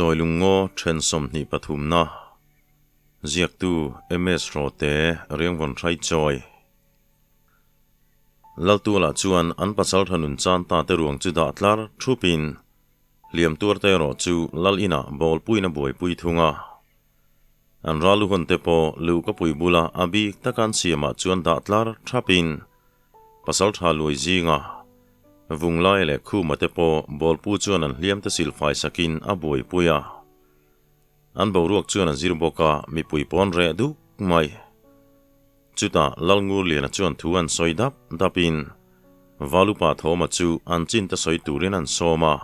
Chawilungngaw then 23 na Ziaktu MS Rote Riangvawn Hraichawi Laltuala chuan an pasal tha nun chan ta te ruang chu dah tlar thupin hliam tuar te erawh chu lal inah bawlpuiin a buaipui thung a. An ral u hawn te pawh luhkapui bula a bik taka an siamah chuan dah tlar thapin pasal tha luai zinga Vunglaia leh Khuma te pawh bawlpu chuan an hliam te silfai sakin a buaipui a. An boruak chuan a zir bawk a, mipui pawn reh duk mai. Chutah Lalngurliana chuan thu an sawi dap dapin Valupa Thawma chu an chin te sawi turin an sawm a.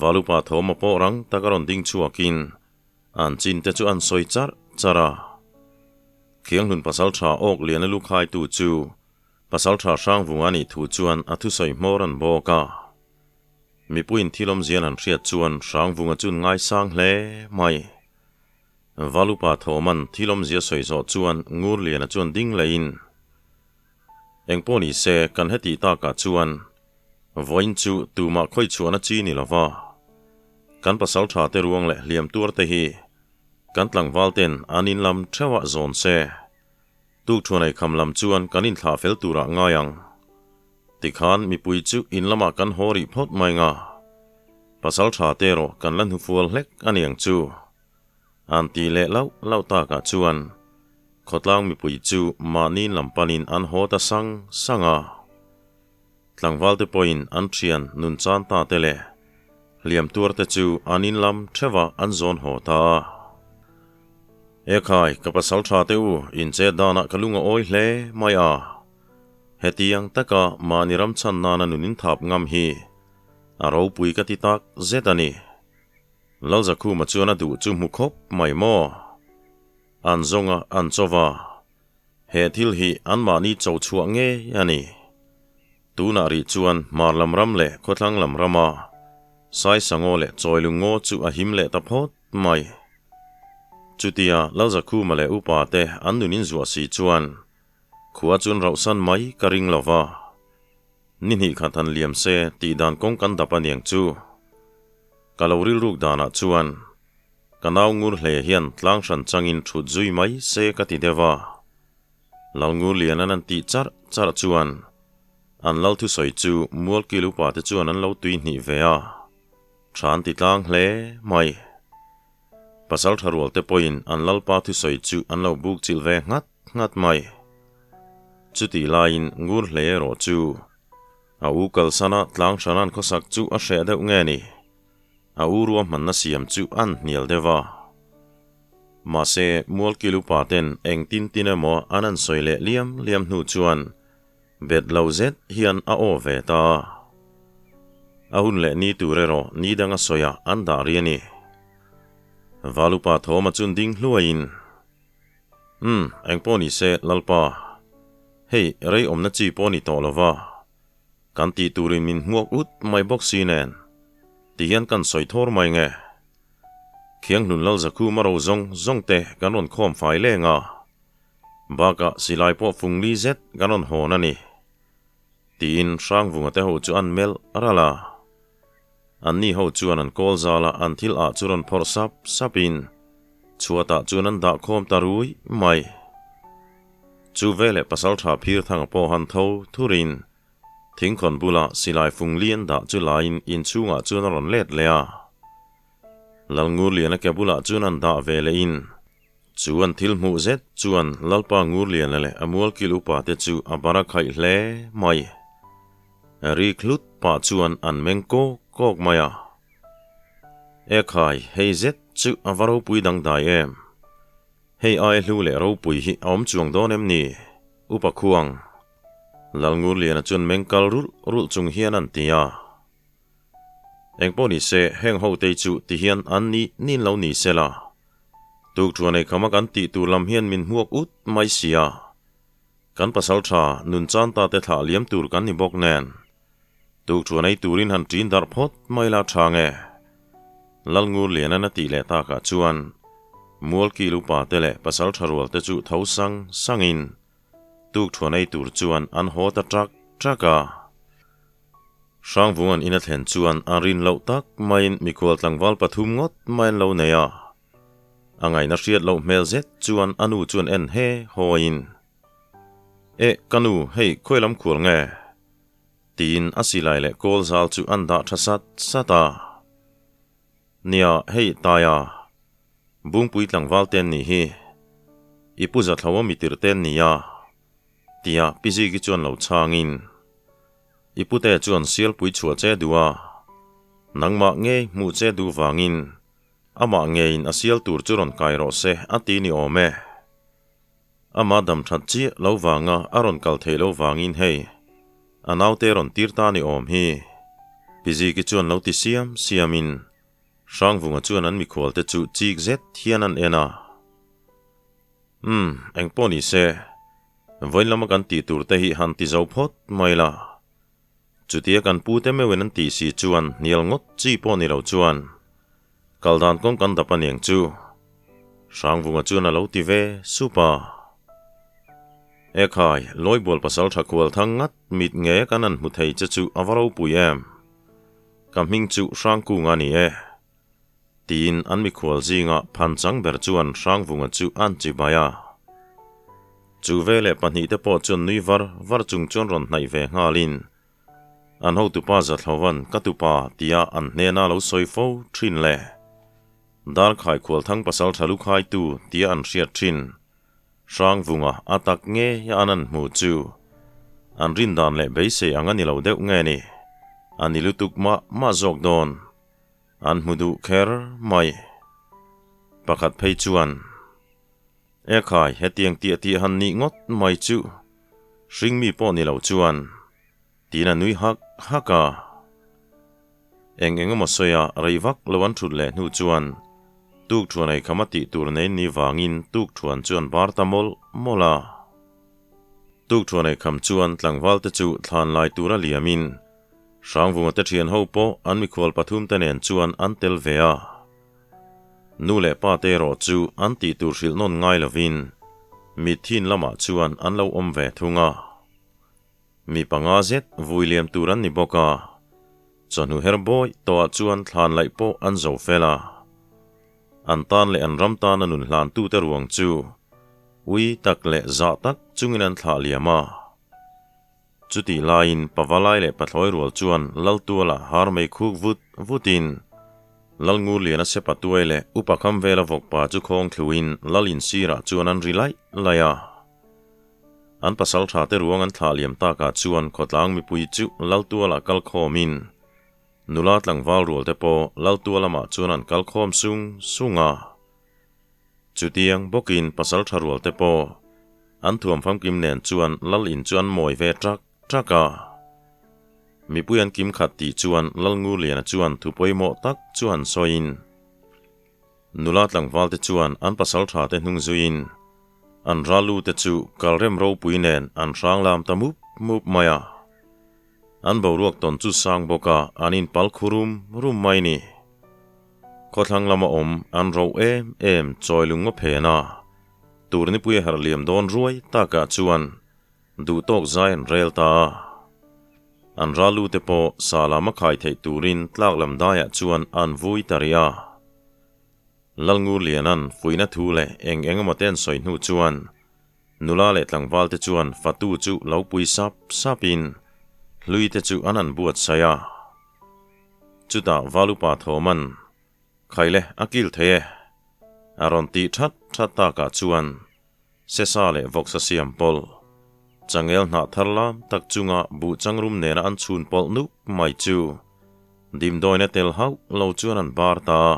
Valupa Thawma pawh rang taka rawn ding chhuakin An chin te chu an sawi charh charh a. Khianghlun pasaltha awk lian a lu khaitu chu pasaltha Hrangvunga nih thu chuan a thusawi hmawr an bawk a. Mipuiin thil awmzian an hriat chuan Hrangvunga chu an ngaisang hle mai. Valupa Thawman thil awmzia sawi zawh chuan Ngurliana chuan ding lehin, Engpawh ni se kan heti takah chuan Vawiin chu tumah khawi chhuahna chi ni lova, kan pasal tha te ruang leh hliam tuar te hi kan tlangval ten an in lam theuhah zawn se, tukthuan ei kham lam chuan kan inthlah fel turah ngai ang. Tikhan mipui chu in lamah kan haw rih phawt mai nga, pasal tha te erawh kan la hnufual hlek a niang chu. An ti leh lauh lauh takah chuan khawtlang mipui chu mahni lam panin an haw ta sang sang a. Tlangvalte pawhin an thian nun chan ta te leh hliam tuar te chu an in lam theuh ah an zawn haw ta a. Ekhai, ka pasal tha te u, in chet danah ka lung a awi hle mai a. Hetiang taka mahni ram chhan nana nun in thap ngam hi a ropui ka ti tak zet a ni. Lalzakhuma chuan a duh chu hmu khawp mai maw? An zawng a, an chaw va. He thil hi anmahni cho chhuah ngei a ni. Tunah rih chuan hmar lam ram leh khawthlang lam rama Saisangaw leh Chawilungaw chu a him leh ta phawt mai. Chutia Lalzakhuma leh upa te an nun inzuah si chuan khua chuan rauhsan mai ka ring lo va. Ni hnih khat han liam se tih dan kawng kan dap aniang chu. Ka lo rilruk danah chuan Ka nau ngur hle hian tlang hran changin thut zui mai se ka ti deuh a. Lal ngur lian an an tih charh charh chuan an lal thusawi chu Mualkil upa te chuan an lo tui hnih ve a, tha an ti tlang hle mai. Pasal tha rual te pawhin an lalpa thusawi chu an lo buk chilh ve nghat nghat mai. Chutih laiin ngur hle erawh chu a u kalsana tlang hran an khawsak chu a hreh deuh nge ni? A u ruahmanna siam chu an hnial deuh a. Mahse, Mualkil upa ten eng tin tin emaw an an sawi leh liam liam hnu chuan bet lo zet hian a aw ve ta a. A hun leh ni tur erawh ni danga sawiah an dah ri a ni. Val upa Thawma chun ding hluaiin, Umm, engpawh ni se, Lalpa, hei rei awmna chi pawh ni tawh lo va. Kan tih turin min hmuak ut mai bawk si nen, ti hian kan sawi thawr mai nge? Khianghlun Lalzakhum a ro zawng zawng te kan rawn khawm fai leng a, bakah silai pawh fung li zet kan rawn hawn a ni, tiin Hrangvunga te ho chu an melh ral a. Anni ho chuan an kawl zal a, an thil ah chu rawn phawrh sap sapin chhuatah chuan an dah khawm ta rui mai. Chu veleh pasaltha Phirthanga pawh han tho thurin thingkhawn bula silai fung lian dah chu laiin inchhungah chuan a rawn let leh a. Lalngurliana ke bulah chuan an dah ve lehin chu an thil hmuh zet chuan Lalpa Ngurliana leh a mualkil upa te chu a bara khaih hle mai. Ri hlut pah chuan an meng kawk kawk mai a. Ekhai, hei zet chu a va ropui dangdai em? Hei ai hlu leh ropui hi a awm chuang dawn em ni? Upa Khuang, Lalngurliana chuan meng kal rulh rulh chung hian an ti a. Engpawh ni se, heng ho te chu ti hian an ni nin lo ni se la. Tukṭhuan ei khama kan tih tur lam hian min hmuak ut mai si a. Kan pasal tha nun chan ta te thlah liam tur kan ni bawk nen. Tukṭhuan ei turin han ṭin darh phawt mai la ṭha nge? Lalngurliana'n a tih leh takah chuan Mualkil upa te leh pasal ṭha rual te chu tho sang sangin tukṭhuan ei tur chuan an haw ta ṭak ṭak a. Hrangvunga'n in a thlen chuan a rin loh tak maiin mikhual tlangval pathum ngawt mai an lo nei a. A ngaihna hriat loh hmel zet chuan a nu chuan en he hawiin, Eh, ka nu, hei khawi lam khual nge? Tiin a silai leh kawl zal chu an dah tha sat sat a. Nia, hei Taia, Bungpui tlangval te an nih hi. I pu Zathlo a mitir te an nia, tia Pi Ziki chuan lo chhangin, I pute chuan sialpui chhuah che duh a, nangmah ngei hmuh che duh vangin amah ngeiin a sial tur chu rawn kai rawh se a ti ni awm e. Ama dam that chiah lo vanga a rawn kal theih lo vangin hei, a naute rawn tir ta ni awm hi. Pi Ziki chuan lo ti siam siamin Hrangvunga chuan an mikhualte chu chik zet hian an en a. Umm, engpawh ni se, vawiin lama kan tih tur te hi han ti zo phawt mai la. Chutia kan pu te meuhin an tih si chuan hnial ngawt chi pawh ni lo chuan kal dan kawng kan dap aniang chu. Hrangvunga chuan a lo ti ve sup a. Ekhai, Lawibual pasal tha khual thang ngat mit nge kan han hmu thei che chu a va ropui em? Ka hming chu Hrangkunga a ni e. Tiin an mikhual zinga phan chang ber chuan Hrangvunga chu an chi bai a. Chu veleh pahnihte pawh chuan nui var var chung chuan rawn hnaih ve nghalin, An hotupa Zathlovan ka tupa tia an hnena lo sawi fo thin le. Darkhai khualthang pasal tha lukhaitu tia an hriat thin. Hrangvunga a tak ngei a an an hmu chu an rin dan leh beisei ang a ni lo deuh nge ni? A ni lutuk mah mah zawk dawn. An hmu duh kher mai. Pakhat phei chuan, Ekhai, hetiang tiah tiah han nih ngawt mai chu hring mi pawh ni lo chuan, tiin a nui hak hak a. Eng eng emaw sawi a rei vak lo an thut leh hnu chuan tuk thuan ei kham a tih tur nei ni vangin tuk thuan chu an bar ta mawlh mawlh a. Tuk thuan ei kham chuan tlangval te chu thlan lai tura liamin Hrangvunga te thian ho pawh an mikhual pathum te nen chuan an tel ve a. Nu leh pa te erawh chu an tih tur hrilh nawn ngai lovin mitthin lamah chuan an lo awm ve thung a. Mi panga zet vui liam tur an ni bawk a, chawhnu her bawi tawhah chuan thlan laih pawh an zo fel a. An tan leh an ram tana nun hlantute ruang chu ui tak leh zah tak chungin an thlah liam a. Chutih laiin Pavalai leh Pathlawi rual chuan Laltuala har mei khuk vut vutin Lalngurliana sepa tuai leh Upa Khamvela vawkpa chu khawng thluin Lal insirah chuan an ri laih laih a. An pasal tha te ruang an thlah liam takah chuan khawtlang mipui chu Laltuala kal khawmin nula tlangval rual te pawh Laltuala mah chuan an kal khawm sung sung a. Chutiang bawkin pasal tha rual te pawh an thuam famkim nen chuan Lal in chu an mawi ve ṭak ṭak a. Mipui an kim khat tih chuan Lalngurliana chuan thu pawimawh tak chu han sawiin nula tlangval te chuan an pasal tha te hnung zuiin An ralu te chu kalrem ropui nen an hrang lam ta mup mup mai a. An boruak tawn chu sang bawk a, an inpal khu rum rum mai ni. Khawthlang lama awm an ro em em chawi lung ngaw phen a, turnipui a herh liam dawn ruai takah chuan duhtawk zai an rel ta a. An ralu te pawh sa lama khai theih turin tlak lam daiah chuan an vui ta rih a. Lalngurliana'n fuihna thu leh eng eng emaw te an sawi hnu chuan nula leh tlangval te chuan fatu chu lo pui sap sapin hlui te chu an han buatsaih a. Chutah Valupa Thawma'n, Khaile a kil thei e! a rawn tih that that takah chuan Sesa leh vawksa siam pawlh, changel hnah thar lam tak chunga buh changrum nena an chhun pawlh nuk mai chu dimdawina tel hauh lo chuan an bar ta a.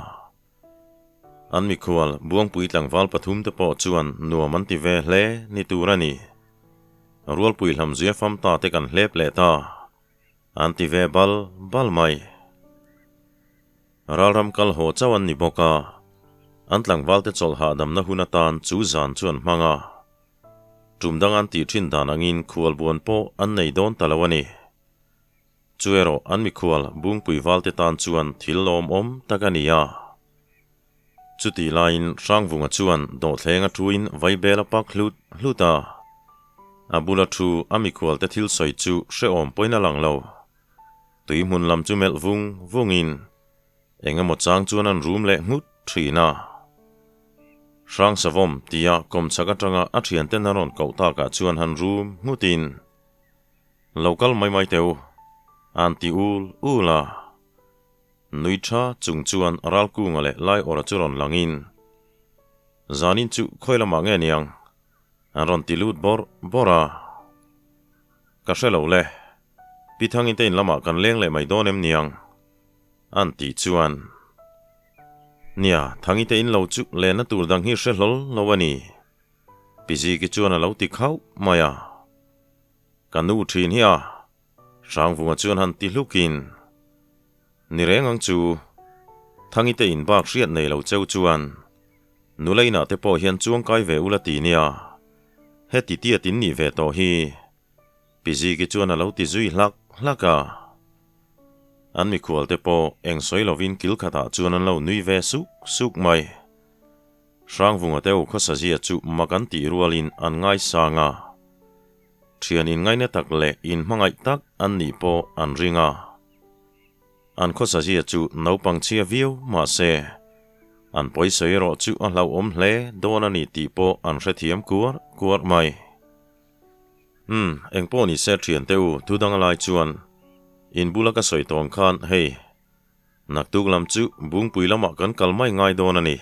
An mikhual Buangpui tlangval pathum te pawh chuan nuam an ti ve hle ni tur a ni. Rualpui hlamzuia fam ta te kan hlep leh ta. An ti ve bal bal mai. Ralram kal haw chauh an ni bawk a, an tlangvalte chawlh hahdamna hun atan chu zan chu an hmang a. Tum dang an tih thin dan angin khualbuan pawh an nei dawn ta lo a ni. Chu erawh an mikhual Bungpui valte tan chuan thil lawmawm tak a ni a. Chutih laiin Hrangvunga chuan dawhthleng a thuin Vaibel a pak hlut hlut a. A bula thu a mikhualte thil sawi chu hrehawm pawhin a lang lo. Tui hmun lam chu melh vung vungin eng emaw chang chuan an rum leh nghut thin a. Hrang Savawm tia kawmchhak atanga a thianten a rawn koh takah chuan han rum nghutin, Lo kal mai mai teh u, an ti ul ul a. Nui tha chung chuan Ralkunga leh Laiawra chu rawn langin, Zanin chu khawi lamah nge niang? An rawn ti lut bawrh bawrh a. Ka hre lo le, Pi Thangin te in lamah kan leng leh mai dawn em niang? An tih chuan, Nia, Thangi te in lo chu lenna tur dang hi hre hlawl lo a ni. Pi Ziki chuan a lo ti khauh mai a. Ka nu thin hi a, Hrangvunga chuan han ti hlukin, Ni reng ang chu, Thangi te in bak hriat nei lo cheu chuan nula inah te pawh hian chuang kai ve ula ti nia, heti tiat in nih ve tawh hi. Pi Ziki chuan a lo ti zui hlak hlak a. An mikhual te pawh eng sawi lovin kil khatah chuan an lo nui ve suk suk mai. Hrangvunga te u khawsazia chu mak an tih rualin an ngaisang a. Thian inngaina tak leh inhmangaih tak an nih pawh an ring a. An khawsazia chu naupang chhia viau mah se, an pawisa erawh chu a hlauhawm hle dawn a ni tih pawh an hrethiam kuar kuar mai. Umm, engpawh ni se thiante u thu dang a lai chuan in bula ka sawi tawng khan hei, naktuk lam chu Bungpui lamah kan kal mai ngai dawn a ni.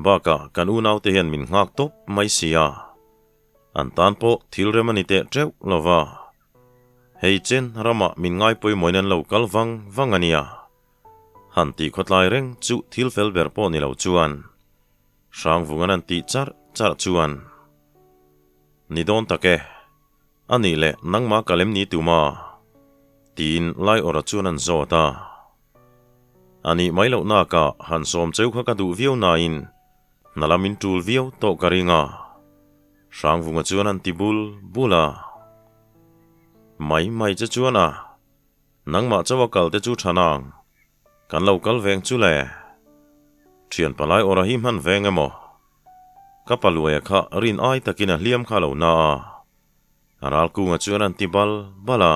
Bakah kan unaute hian min nghak tawp mai si a, an tan pawh thil rem a ni teh teuh lo va. Hei chen ramah min ngai pawimawhin an lo kal vang vang a nia. Han tih khawtlai reng chu thil fel ber pawh ni lo chuan Hrangvungan an tih charh charh chuan, Ni dawn tak e, a nih leh nangmah ka lem ni tuma? tiin Laiawrha chuan an zawt a. A nih mai loh nakah han sawm cheu kha ka duh viau nain hna lam in tul viau tawh ka ring a. Hrangvunga chuan an ti bul bul a. Mai mai che chuan a, nangmah chauh a kal te chu tha nang, kan lo kal veng chu le. Thian palai awrha hi hman veng emaw? Ka paluaia kha rin ai takin a hliam kha lo na a, a ralkunga chuan an ti bal bal a.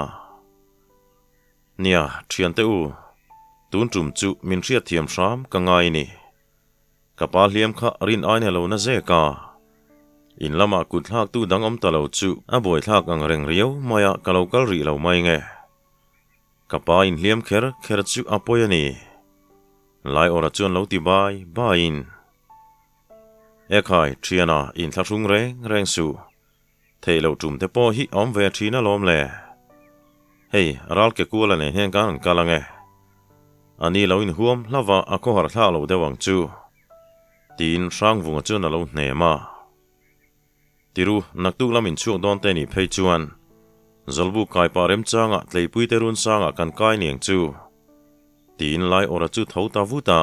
Nia, thiante u, tun tum chu min hriatthiam hram ka ngai ni. Ka pa hliam kha rin aina lo na zek a, in lamah kut thlaktu dang awm ta lo chu a buaithlak ang reng riau mai a, ka lo kal rih lo mai nge. Ka pa inhliam kher kher chu a pawi a ni. Laiawrha chuan lo ti bai baiin, Ekhai, thiana inthlahrung reng reng suh. Theih loh tum te pawh hi a awm ve thin alawm le. Hei, ral ke kuala nen hian kan han kal ang e. A ni lo inhuam hlauh a, a khawhar thlak lo deuh ang chu. Tiin Hrangvunga chuan a lo hnem a. Tiru, naktuk lam inchhuak dawn te nih phei chuan Zawlbuk kai pah remchangah Tleipui te run sangah kan kai niang chu. Tiin Laiawrha chu tho ta vut a.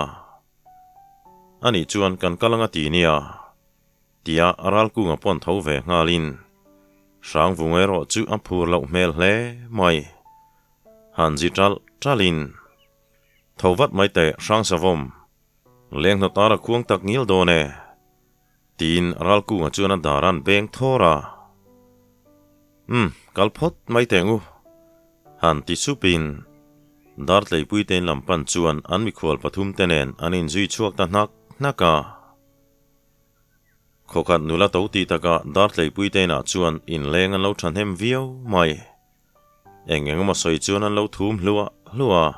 Anih chuan kan kal anga ti nia. Tia a ralkunga pawn tho ve nghalin Hrangvung erawh chu a phur loh hmel hle mai. Han zi ṭalh ṭalhin, Tho vat mai teh Hrangsavawm, leng hnawt ar a khuang tak ngial dawn e, tiin ralkunga chuan a dar an beng thawr a. Umm, kal phawt mai teh ngu, han ti supin Dartleipui te in lam pan chuan an mikhual pathum te nen an inzui chhuak ta hnak hnak a. Khawkhat nula to tih takah Dartleipui te inah chuan inleng an lo thahnem viau mai. Eng eng emaw sawi chuan an lo thum hluah hluah a.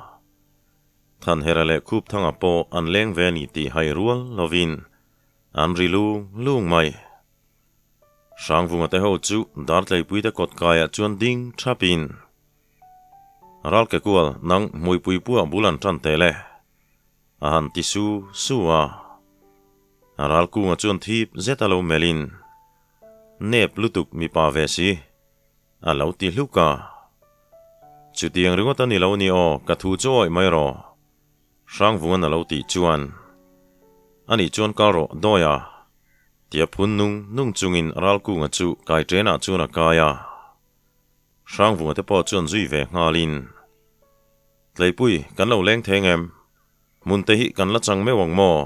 Thanhera leh Khupthanga pawh an leng ve a ni tih hai rual lovin an ri lung lung mai. Hrangvunga te ho chu Dartleipui te kawt kaiah chuan ding thapin, Ralke kual nang hmuipui puah bul an tan tel e. A han ti su su a. A ral kunga chuan thip zet a lo melhin, Nep lutuk mipa ve si, a lo ti hluk a. Chutiang ringawt a ni lo ni aw, ka thu chu awih mai rawh, Hrangvungan a lo tih chuan, Anih chuan kal rawh dawi a, tia phun nung nung chungin ral kunga chu kai ṭenah chuan a kai a. Hrangvunga te pawh chuan zui ve nghalin, Tleipui, kan lo leng theng em? Hmun te hi kan la chang meuh ang maw?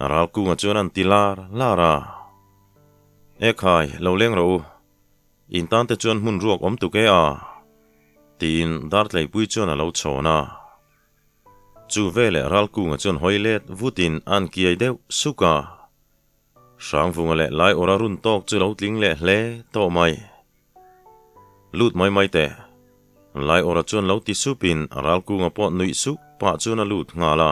A ral kunga chuan an ti lar lar a. E khai, lo leng rawh u. In tan te chuan hmun ruak awm tuk e a. Tiin Dartleipui chuan a lo chhawn a. Chu veleh Ralkunga chuan hawi let vutin an kiai deuh suk a. Hrangvunga leh Laiawra run tawk chu lo tling leh hle tawh mai. Lut mai mai teh. Laiawra chuan lo ti supin Ralkunga pawh nuih suk pah chuan a lut nghal a.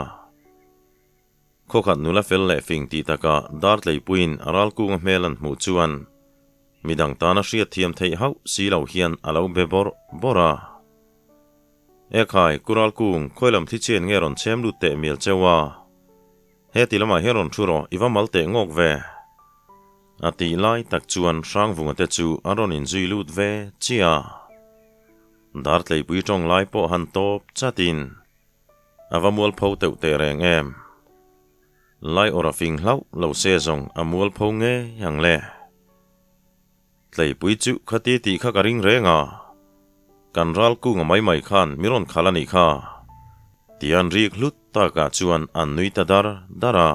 Khawkhat nula fel leh fing tih takah Dartleipuiin Ralkunga hmel an hmuh chuan midang tana hriatthiam theih hauh si lo hian a lo be bawrh bawrh a. E khai, Ku Ralkung, khawi lam thli chian nge rawn chhem lut teh mial cheu a? Heti lamah hian rawn thu rawh, i va mal teh ngawk ve. A tih lai tak chuan Hrangvunga te chu an rawn inzui lut ve chiah a. Dartleipui tawng lai pawh han tawp chatin a va mualpho teuh teh reng em? Lai awr a fing hlauh lo se zawng a mualpho ngei ang le. Tleipui chu khati tih kha ka ring reng a, kan ral kunga mai mai khan mi rawn khalh a nih kha, tian rik hlut takah chuan an nui ta dar dar a.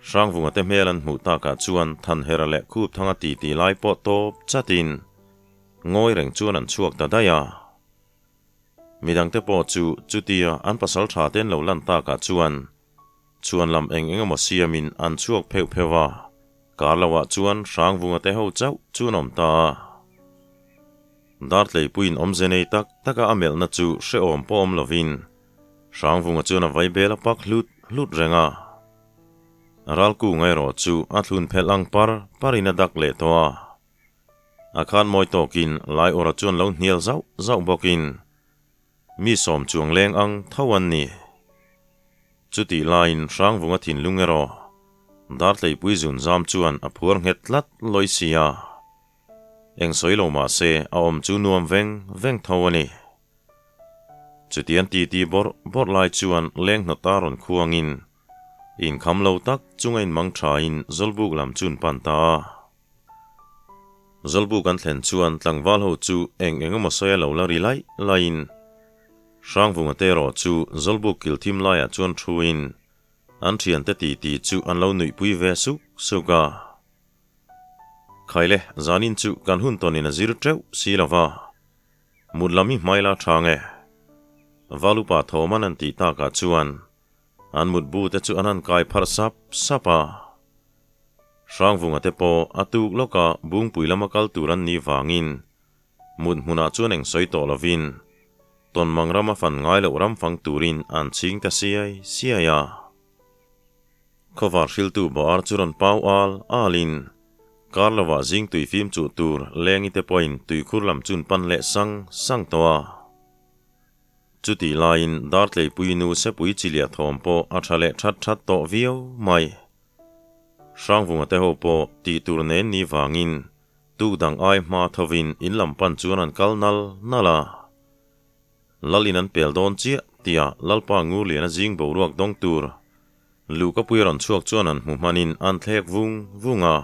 Hrangvunga te hmel an hmuh takah chuan Thanhera leh Khupthanga titi lai pawh tawp chatin ngawi reng chuan an chhuak ta daih a. Midangte pawh chu chutia an pasal tha te an lo lan takah chuan Chuan lam eng eng emaw siamin an chhuak pheuh pheuh a, kar loah chuan Hrangvunga te ho chauh chu an awm ta a. Dartleipuiin awmze nei tak taka a melhna chu hrehawm pawh awm lovin Hrangvunga chuan a vaibel a pak hlut hlut reng a. Ralkunga erawh chu a thlun phelh ang par parin a dak leh tawh a. A khan mawi tawkin Laiawra chuan lo hnial zauh zauh bawkin Mi sawm chuang leng ang tho an ni. Chutih laiin Hrangvunga thinlung erawh Dartleipui zun zam chuan a phuar nghet tlat lawi si a. Eng sawi lo mah se a awm chu nuam veng veng tho a ni. Chutian titi bawrh bawrh lai chuan leng hnawta rawn khuangin inkham lo tak chunga inmang thain Zawlbuk lam chu an pan ta a. Zawlbuk an thlen chuan tlangval ho chu eng eng emaw sawi a lo la ri laih laihin Hrangvunga te erawh chu Zawlbuk kil thim laiah chuan thuin an thiante titi chu an lo nuihpui ve suk suk a. Khaile, zanin chu kan hun tawnin a zir teuh si lo va, mut lam hi hmai la tha nge? Valupa thawman an tih takah chuan an mutbu te chu an han kai pharh sap sap a. Hrangvunga te pawh a tuk lawka Bungpui lama kal tur an nih vangin mut hmunah chuan eng sawi tawh lovin Tawnmang rama fan ngai loh ram fang turin an chhing ta siai siai a. Khawvar hriltu bar chu rawn pau al alin kar lovah zing tui fim chuh tur lengi te pawhin tuikhur lam chun pan leh sang sang tawh a. Chutih laiin Dartleipui nu Sepui Chilia thawm pawh a tha leh that that tawh viau mai. Hrangvunga te ho pawh tih tur nen ni vangin tuk dang ai hma thovin in lam pan chuan an kal nal nal a. Lal in an pel dawn chiah tia Lalpa Ngurliana zing boruak dawng tur Luhkapui a rawn chhuak chuan an hmu hmanin an thlek vung vung a.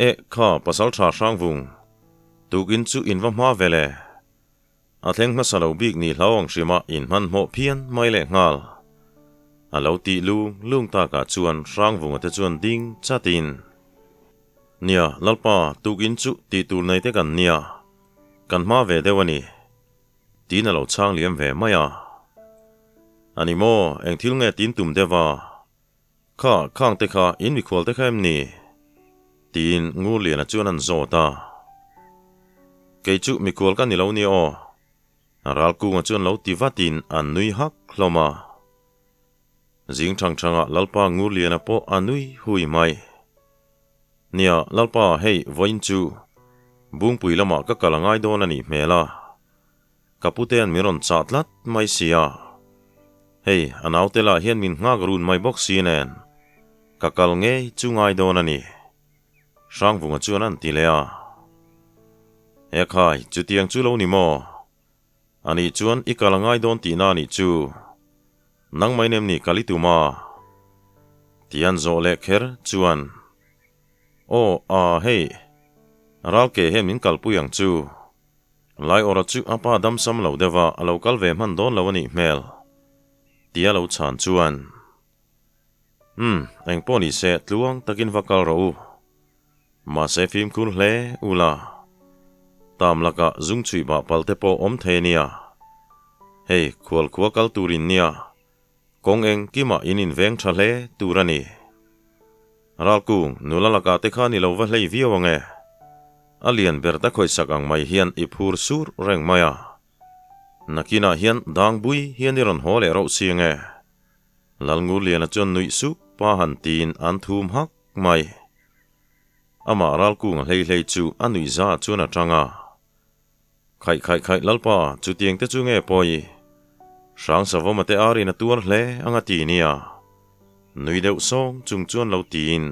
Eh kha pasal tha Hrangvung, tukin chu in va hma ve le. A thleng hmasa lo bik ni hlau ang hrima inhmanhmawh phian mai leh nghal. A lo tih lung lung takah chuan Hrangvunga te chuan ding chatin, Nia, Lalpa, tukin chu tih tur nei te kan nia, kan hma ve deuh a ni, tiin a lo chhang liam ve mai a. A ni maw, eng thil nge tin tum deuh a? Kha, khang te kha in mikhual te kha em ni? Tiin Ngurliana chuan an zawt a. Kei chu mikhual ka ni lo nia aw. Ralkunga chuan lo ti vatin an nui hak hlawm a. Zing thang thangah Lalpa Ngurliana pawh a nui hui mai. Nia, Lalpa, hei, vawiin chu Bungpui lamah ka kal a ngai dawn a nih hmel a. Ka putean min rawn chah tlat mai si a, hei a naute lah hian min nghak run mai bawk si nen, ka kal ngei chu ngai dawn a ni. Hrangvunga chuan an ti leh a. He khai, chutiang chu lo ni maw? Anih chuan i kal a ngai dawn tihna a nih chu. Nang mai nem ni kal i tum a? Tian zawh leh kher chuan, Aw, a, hei, Ralke hian min kalpui ang chu. Laiawra chu a pa damsam lo deuh a, a lo kal ve hman dawn lo a nih hmel, tia lo chhan chuan, Umm, eng pawh ni se, tluang takin va kal rawh u. Mahse fimkhur hle u la. Tam laka zung chhui bah pal te pawh awm thei ania. Hei, khual khua kal tur in nia. Kawng eng kimah in inveng tha hle tur a ni. Ralkung, nula lakah te kha ni lo va hlei viau ang e. A lian ber ta khawihsak ang mai hian i phur sur reng mai a. Nakinah hian dang bui hian i rawn haw leh rauh si ang e. Lalngurliana chuan nuih sup pa han tiin an thum hak mai. Amah Ralkunga hlei hlei chu a nuih za chuan a tang a. Khaih khaih khaih Lalpa, chutiang te chu nge pawi? Hrang Savawma te arin a tuar hle ang a ti nia. Nui deuh sawng chung chuan lo tiin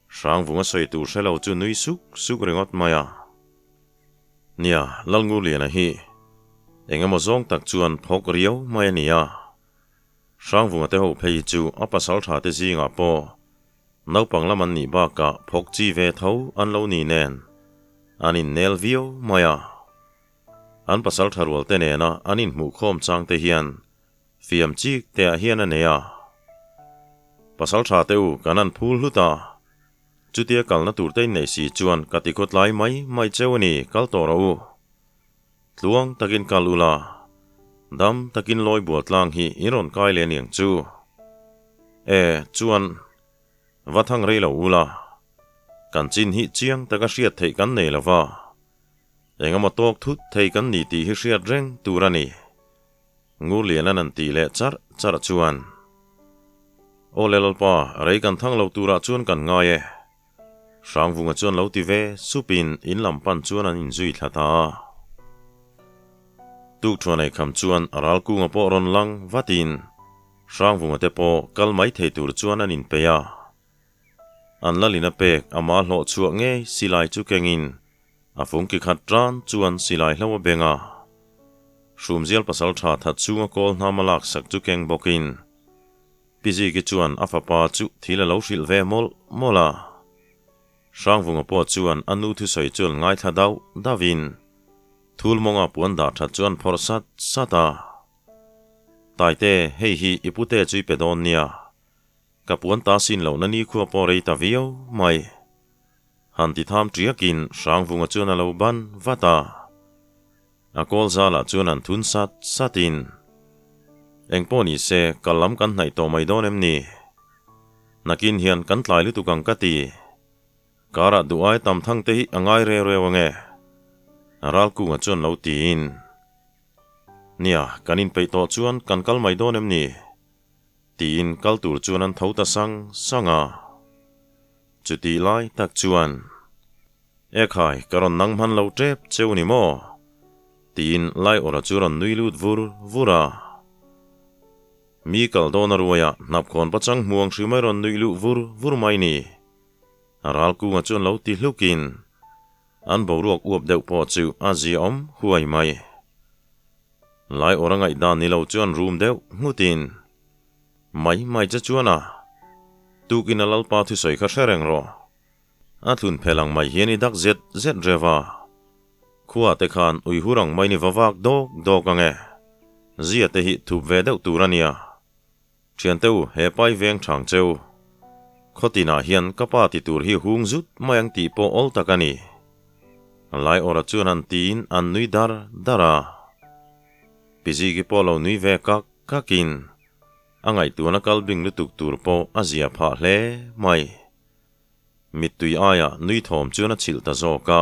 Hrangvunga sawi tur hre lo chu nui suk suk ringawt mai a. Nia, Lalngurliana hi eng emaw zawng tak chuan phawk riau mai a nia. Hrangvunga te ho phei hi chu a pasal tha te zingah pawh naupang lam an nih bakah phawk chi ve tho an lo ni nen an innel viau mai a. An pasal tha rual te nena an inhmuhkhawm chang te hian fiam chik te ah hian a nei a. Pasal tha te u kan an phul hlut a, chutia kalna tur te inneih si chuan ka ti khawtlai mai mai cheu a ni, kal tawh rawh u. Tluang takin kal ula, dam takin lawi bual tlang hi in rawn kai leh aniang chu. E, chuan, va thang rei lo ula, kan chin hi chiang taka hriat theih kan nei lo va, engemaw tawk thut thei kan ni tih hi hriat reng tur a ni. Ngurlianan an tih leh charh charh chuan, Aw le Lalpa, rei kan thang lo turah chuan kan ngai e. Hrangvunga chuan lo ti ve supin in lam pan chuan an inzui thla ta a. Tuk thuan ei kham chuan Ralkunga pawh rawn lang vatin Hrangvunga te pawh kal mai thei tur chuan an inpeih a. An lalin a pek ama hlawh chhuah ngei silai chu kengin a fungki khat tan chuan silai hlo a beng a. Hrumzial pasaltha that chunga kawl hnam a laksak chu keng bawkin Pi Ziki chuan a fapa chu thil a lo hrilh ve mawlh mawlh a. Hrangvunga pawh chuan a nu thusawi chuan ngaithla dauh dauhin thul mawnga puan dah that chuan phawrh sat sat a. Taite, hei hi i pute chu i pe dawn nia. Ka puan ta sin lohna nikhua pawh rei ta viau mai. Han ti tham ṭiakin Hrangvunga chuan a lo ban vat a. A kawl zalah chuan an thun sat satin, Eng pawh ni se, kal lam kan hnaih tawh mai dawn em ni? Nakin hian kan tlai lutuk ang ka ti. Karah duh ai tam thang te hi a ngai reu reu ange. Ralkunga chuan lo tiin, Nia, kan inpeih tawh chuan kan kal mai dawn em ni? Tiin kal tur chuan an tho ta sang sang a. Chutih lai tak chuan. Ekhai, ka rawn nang hman lo tep cheu ni maw? Tiin Laiawra chu rawn nui lut vur vur a. Mi kal dawn a ruaia hnapkhawn pachang hmuang hri mai rawn nuih luh vur vur mai ni. Ralkunga chuan lo ti hlukin an boruak uap deuh pawh chu a ziaawm huai mai. Laiawra ngaihdan ni lo chuan rum deuh nghutin mai mai che chuan a tukin a Lalpa thusawi kha hre reng rawh. A thlun phel ang mai hian i dak zet zet rev a, khua te khan ui hur ang mai ni va vak dawk dawk ang e. Zia te hi thup ve deuh tur a nia. Thiante u, he pai veng thang cheu. Khawtinah hian ka pa ti tur hi hung zut mai ang tih pawh awl tak a ni. Laiawra chuan an tiin an nui dar dar a. Piziki pawh lo nui ve kak kakin a ngaihtuahna kal bing lutuk tur pawh a zia phah hle mai. Mittui aia nui thawm chuan a chhilh ta zawk a.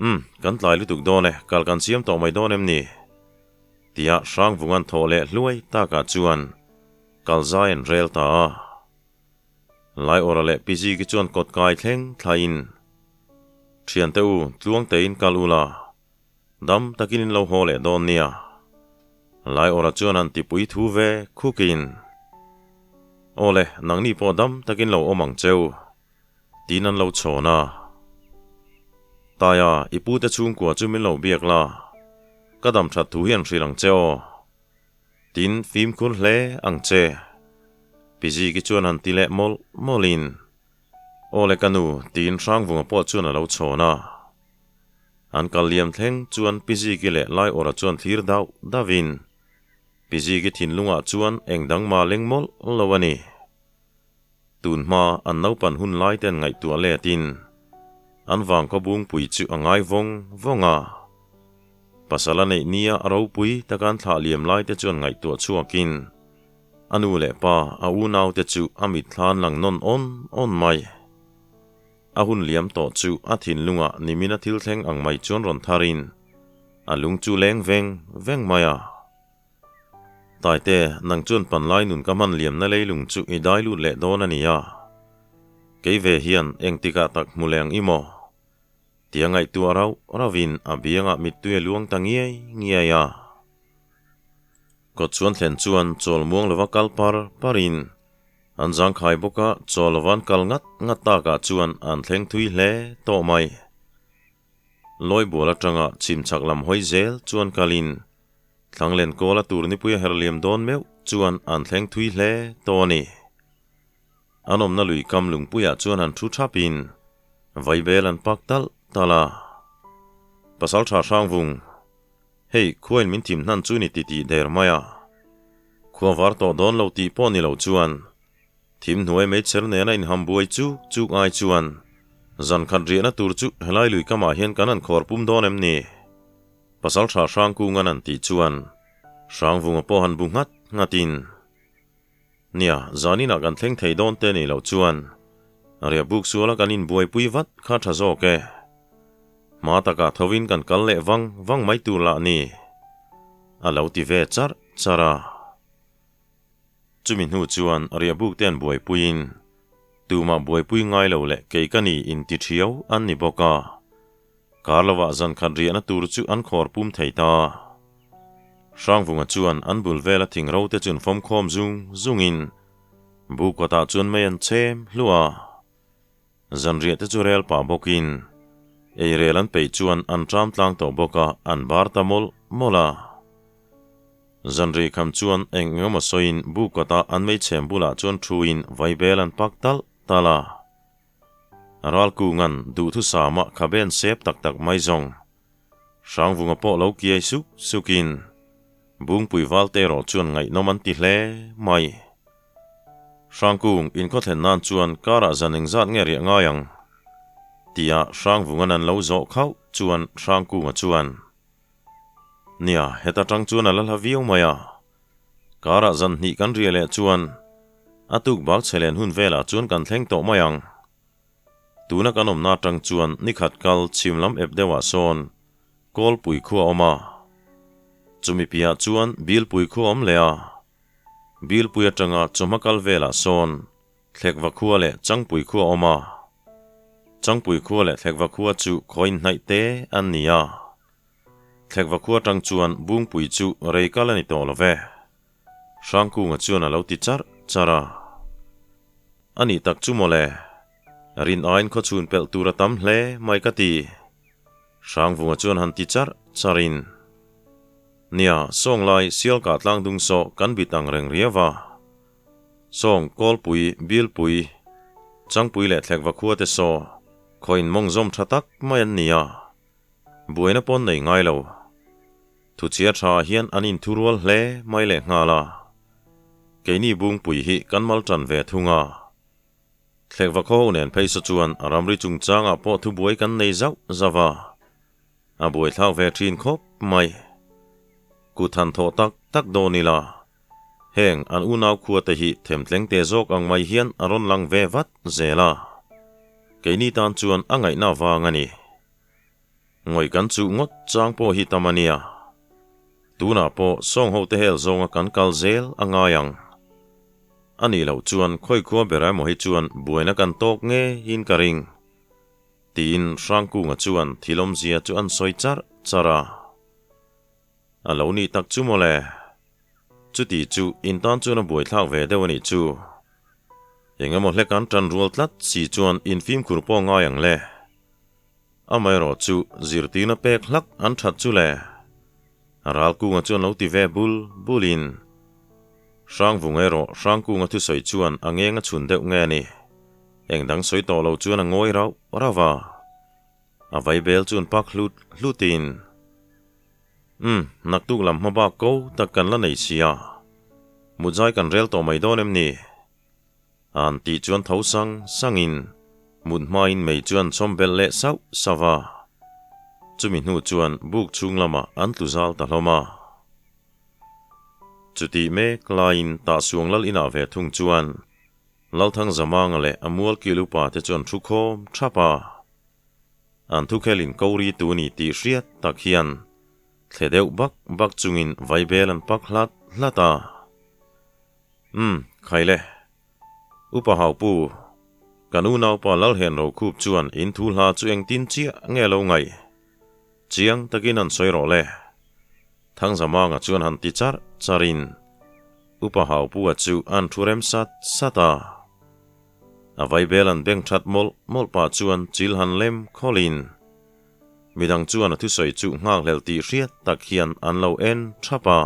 Umm, kan tlai lutuk dawn e, kal kan siam tawh mai dawn em ni? Tia Hrangvunga'n thawh leh hluai takah chuan kal zai an rel ta a. Laiawra leh Piziki chuan kawt kai thleng thlaiin, Thiante u, tluang tein kal ula, dam takin in lo haw leh dawn nia. Laiawra chuan an tipui thu ve khukin, Aw le, nangni pawh dam takin lo awm ang cheu, tiin an lo chhawn a. Taia, i pute chhungkua chu min lo biak la, ka dam that thu hi an hrilh ang che aw. Tin, fimkhur hle ang che. Piziki chuan han ti leh mawlh mawlhin, Aw le ka nu, tiin Hrangvunga pawh chuan a lo chhawn a. An kal liam thleng chuan Piziki leh Laiawra chuan thlir dauh dauhin, Piziki thinlungah chuan eng dang mah leng mawlh lo a ni. Tun hma an naupan hun lai ten ngaihtuah letin. An vangkhaw bungpui chu a ngai vawng vawng a. Pasal a neih nia a ropui taka an thlah liam lai te chuan ngaihtuah chhuakin a nu leh pa a unaute chu a mitthla an lang nawn awn awn mai. A hun liam tawh chu a thinlungah nimin a thil thleng ang mai chuan rawn tharin a lung chu leng veng veng mai a. Taite, nang chuan panlai nun ka hman liamna leilung chu i dai lut leh dawn a nia. Kei ve hian engtikah tak hmu leng i maw? Tia ngaihtuah rauh rauhin a biangah mittui a luang ta ngiai ngiai a. Kawt chuan thlen chuan chawl muang lova kal par parin an zangkhai bawk a, chawl lova an kal ngat ngat takah chuan an thleng thui hle tawh mai. Lawibual atanga chhimchhak lam hawi zel chuan kalin Thlanglen kawl a tur nipui a herliam dawn meuh chuan an thleng thui hle tawh a ni. An awmna lui kam lungpuiah chuan han thu thapin vaibel an pak talh talh a. Pasal tha Hrangvung, Hei, khuain min thim hnan chu ni ti tih der mai a. Khua var tawh dawn lo tih pawh ni lo chuan thim hnuai meichher nena inham buai chuk chuk ai chuan zan khat riahna tur chu helai lui kamah hian kan han khawr pum dawn em ni? Pasal tha Hrangkungan an tih chuan Hrangvunga pawh han bu nghat nghatin, Nia, zaninah kan thleng thei dawn te nih loh chuan riahbuk suala kan inbuaipui vat kha tha zawk e. Hma takah thovin kan kal leh vang vang mai tur lah ni, a lo ti ve charh charh a. Chumi hnu chuan riahbuk te an buaipuiin tumah buaipui ngai lo leh kei ka ni inti thiau an ni bawk a. Kar lovah zan khat riahna tur chu an khawr pum thei ta. Hrangvunga chuan an bul vela thing ro te chun fawm khawm zung zungin bu kawtah chuan mei an chhem hluah a. Zan riah te chu rel pah bawkin ei rel an peih chuan an ṭam tlang tawh bawk a, an bar ta mawlh mawlh a. Zan rih kham chuan eng engemaw sawiin bu kawtah an mei chhem bulah chuan thuin vaibel an pak talh talh a. Ralkungan duhthusama khaben sep tak tak mai zawng. Hrangvunga pawh lo kiai suk sukin Bungpui valte erawh chuan ngaihnawm an ti hle mai. Hrangkung inkhawthlen nan chuan karah zan engzat nge riah ngai ang? Tia Hrangvungan an lo zawh khauh chuan Hrangkunga chuan, Nia, heta tang chuan a la hla viau mai a. Karah zan hnih kan riah leh chuan a tuk bak chhe len hun velah chuan kan thleng tawh mai ang. Tuna kan awmna atang chuan nikhat kal chhim lam ep deuhah sawn Kawlpui khua a awm a. Chumi piahah chuan Bilpui khua a awm leh a. Bilpui atanga chawhma kal velah sawn Thlekva khua leh Changpui khua a awm a. Changpui khua leh Thlekva khua chu khaw inhnaih te an ni a. Thlekva khua atang chuan Bungpui chu rei kal a ni tawh lo ve. Hrangkunga chuan a lo ti charh charh a. A nih tak chu mawle. Rin aiin khawchhun pelh tur a tam hle mai ka ti. Hrangvunga chuan han ti charh charhin. Nia, Sawnglai Sialkah tlangdung saw kan bit ang reng riau a. Sawng, Kawlpui, Bilpui, Changpui leh Thlekva khua te saw khawiin mawngzawm tha tak mai an ni a. Buaina pawn nei ngai lo. Thuchhia tha ah hian an inthurual hle mai leh nghal a. Keini Bungpui hi kan mal tan ve thung a. Thlekva khaw ho nen phei saw chuan a ramri chungchangah pawh thubuai kan nei zauh zauh a. A buaithlak ve thin khawp mai. Kut han thawh tak tak dawn ila. Heng an unau khua te hi themtleng te zawk ang mai hian a rawn lang ve vat zel a. Keini tan chuan a ngaihna vang a ni. Ngawih kan chuh ngawt chang pawh hi tam a nia. Tunah pawh sawng ho te hel zawnga kan kal zel a ngai ang. A nih loh chuan khawi khua ber emaw hi chuan buaina kan tawk ngeiin ka ring. Tiin Hrangkunga chuan thil awmzia chu an sawi charh charh a. A lo nih tak chu mawle. Chuti chu in tan chuan a buaithlak ve deuh a nih chu. Eng emaw hlek an tan rual tlat si chuan in fimkhur pawh ngai ang le. Amaherawh chu zirtirna pek hlak an that chu le. Ralkunga chuan lo ti ve bul bulin Hrangvunga erawh Hrangkunga thusawi chuan a ngeng a chhun deuh nge ni. Eng dang sawi tawh lo chuan a ngawi rauh rauh a. A vaibel chuan pak hlut hlutin, Umm, naktuk lam hma bak ko tak kan la nei sia. Mutzai kan rel tawh mai dawn em ni? An tih chuan tho sang sangin. Mut hmain mei chuan chawm belh leh sauh sauh a, chumi hnu chuan buk chhung lamah an tlu zal ta hlawm a. Chutih mek laiin Tahsuang lal inah ve thung chuan Lalthang Zamanga leh a mual kil upa te chuan thu khawm thap a. An thukhelin ko ri tu ni tih hriat tak hian thle deuh bak bak chungin vaibel an pak hlat hlat a. Umm, khai le. Upa Haupu, kan unaupa Lalhen Rokhup chuan in thu hla chu engtin chiah nge lo ngaih? Chiang takin an sawi rawh le. Thangzamanga chuan han ti charh charhin Upa Haupua chu an thu rem sat sat a. A vaibel an beng that mawlh mawlh pah chuan chil han lem khawlhin midang chuan a thusawi chu nghakhlel tih hriat tak hian an lo en thap a.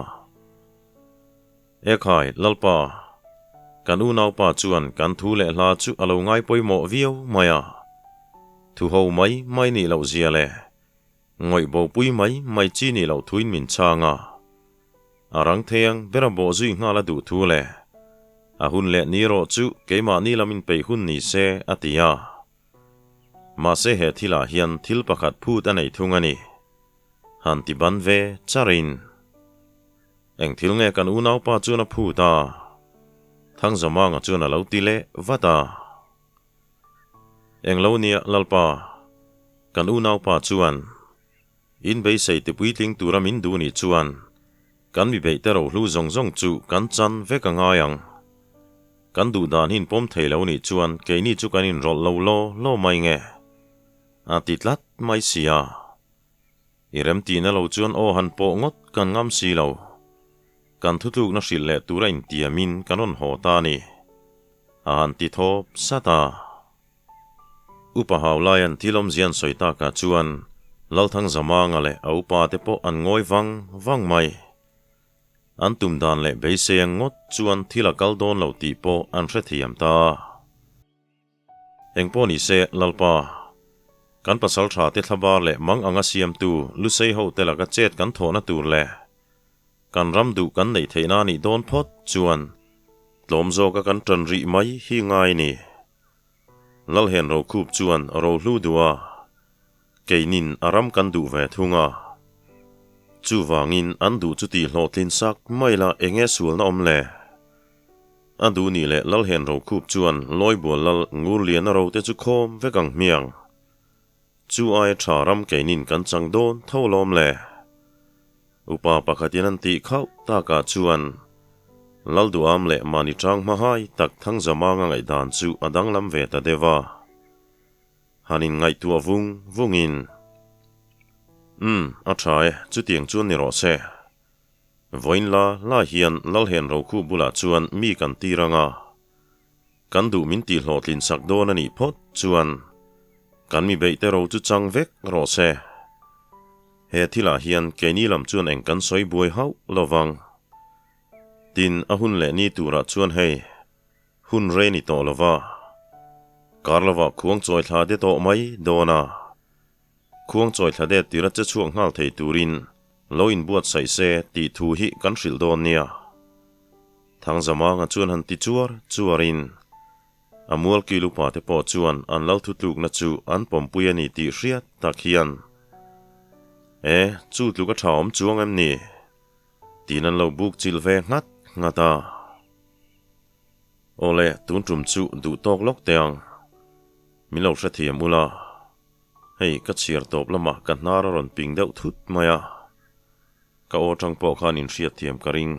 Ekhai, Lalpa, kan unaupa chuan kan thu leh hla chu a lo ngai pawimawh viau mai a. Thu ho mai mai nih loh zia le ngawih bopui mai mai chi nih loh thuin min chhang a. A rang theiang ber a bawh zui nghal a duh thu le a hun leh ni rawh chu keimahni lam inpeih hun ni se a ti a. Mahse he thilah hian thil pakhat phut a nei thung a ni. Han ti ban ve charin. Eng thil nge kan unaupa chuan a phut a? Thangzamanga chuan a lo ti leh vat a. Eng lo nia Lalpa, kan unaupa chuan in beisei ti puitling tura min duh nih chuan kan mi beih te rohlu zawng zawng chu kan chan vek a ngai ang. Kan duh dan hi in pawm thei lo nih chuan keini chu kan inrawlh lo law law mai nge? A ti tlat mai si a. I remtihna lo chuan aw han pawh ngawt kan ngam si lo. Kan thutlukna hrilh leh tura intiamin kan rawn haw ta a ni. A han ti thawp sat a. Upa Haulaia'n thil awmzia an sawi takah chuan Lalthangzamanga leh a upa te pawh an ngawi vang vang mai. An tum dan leh beisei ang ngawt chuan thil a kal dawn lo tih pawh an hrethiam ta. Engpawh ni se, Lalpa, kan pasal tha te thlabar leh mang anga siamtu Lusei ho te laka chet kan thawhna tur leh kan ram duh kan neih theihna a nih dawn phawt chuan tlawm zawka kan tan rih mai hi ngai ni. Lalhen Rokhup chuan rohlu duh a, keinin a ram kan duh ve thung a. Chuvangin an duh chu tih hlawhtlin sak mai la enge sualna awm le? A duh nih leh Lalhen Rokhup chuan Lawibual Lal Ngurliana ro te chu khawm vek ang hmiang. Chu aia tha ram keinin kan chang dawn tho lawm le. Upa pakhatin an tih khauh takah chuan Lalduham leh mahni tang hmahai tak Thangzamanga ngaihdan chu a danglam ve ta deuh a. Han inngaihtuah vung vungin, Umm, a tha e, chutiang chuan ni rawh se. Vawiin la la hian Lalhen Rokhu bulah chuan mi kan tir ang a, kan duh min tih hlawhtlin sak dawn a nih phawt chuan kan mi beih te ro chu chang vek rawh se. He thilah hian keini lam chuan eng kan sawi buai hauh lo vang. Tin, a hun leh ni turah chuan hei, hun rei ni tawh lo va, kar lovah khuang chawi thla de tawh mai dawn a. Khuang chawi thla det tira che chhuak nghal thei turin lo inbuatsaih se tih thu hi kan hrilh dawn nia. Thangzamanga chuan han ti chuar chuarin a mualkil upa te pawh chuan an lo thutlukna chu an pawmpui a ni tih hriat tak hian E, chu tluk a tha awm chuang em ni? tiin an lo buk chilh ve nghat nghat a. Awle, tun tum chu duh tawk lawk teh ang. Min lo hrethiam ula. Hei ka chhiar tawp lamah ka hnar a rawn ping deuh thut mai a, ka aw tang pawh khan inhriat thiam ka ring.